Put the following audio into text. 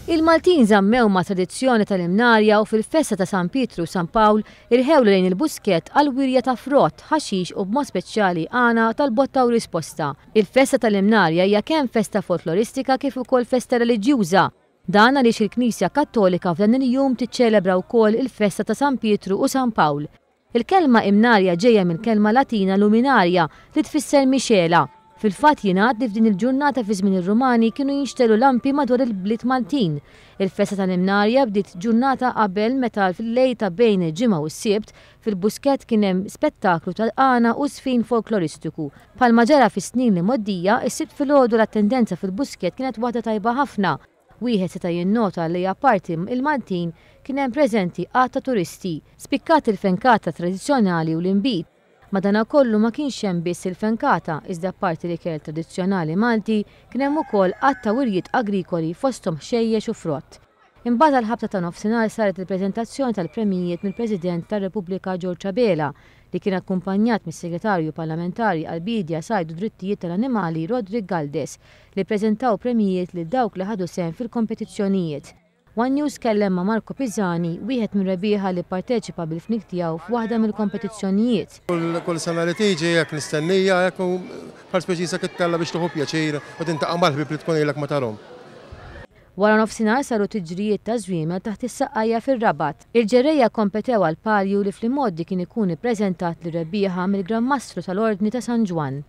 Il-Maltin żammew mat-tradizzjoni tal-Imnarja u fil-festa ta' San Pietru u San Pawl irħewlu lejn il-Buskett għal wirja ta' frott, ħaxix u b'mod speċjali għana tal-botta u risposta. Il-festa tal-Imnarja hija kemm festa folkloristika kif ukoll festa reliġjuża. Dan għaliex il-Knisja Kattolika f'dan il-jum tiċċelebra wkoll il-festa ta' San Pietru u San Pawl. Il-kelma imnarja ġejja mill-kelma Latina luminaria li tfisser mixegħla. Fil-fatt jingħad li f'din il-ġurnata fi żmien ir-Rumani kienu jinxtegħlu lampi madwar il-bliet Maltin. Il-festa tal-Imnarja bdiet ġurnata qabel meta fil-lejl ta' bejn il-Ġimgħa u s-Sibt fil-Buskett kien hemm spettaklu ta' għana u żfin folkloristiku. Bħalma ġara fis-snin l-imgħoddija, is-Sibt filgħodu l-attendenza fil-Buskett kienet waħda tajba ħafna. Wieħed seta' jinnota li apparti l-Maltin kien hemm preżenti għadd ta' turisti. Spikkat il-fenkata tradizzjonali u l-inbid. Madanakollu ma kienx hemm biss il-fenkata, iżda apparti l-ikel tradizzjonali Malti kien hemm ukoll għadd ta' wirjiet agrikoli fosthom ħxejjex u frott. Imbagħad għall-ħabta ta' nofsinhar saret il-preżentazzjoni tal-premjijiet mill-President tar-Repubblika George Abela li kien akkumpanjat mis-Segretarju Parlamentari għall-Biedja, Sajd u Drittijiet tal-Annimali Roderick Galdes li ppreżentaw premjijiet lil dawk li ħadu sehem fil-kompetizzjonijiet. One News tkellem ma' Marco Pisani, wieħed mir-rebbieħa li pparteċipa bil-fniek tiegħu f'waħda mill-kompetizzjonijiet. Kull sena li tiġi hekk nistennija hekk u bħal speċi jisek ittella' biex tieħu pjaċir u tintaqa' mal-ħbieb li tkun ilek ma tarhom. Wara nofsinhar saru tiġrijiet ta' żwiemel taħt is-saqqajja fir-Rabat. Il-ġerrejja kkompetew għal palju li fl-imgħoddi kien ikun ippreżentat lir-rebbieħa mill-Gran Mastru tal-Ordni ta' San Ġwann.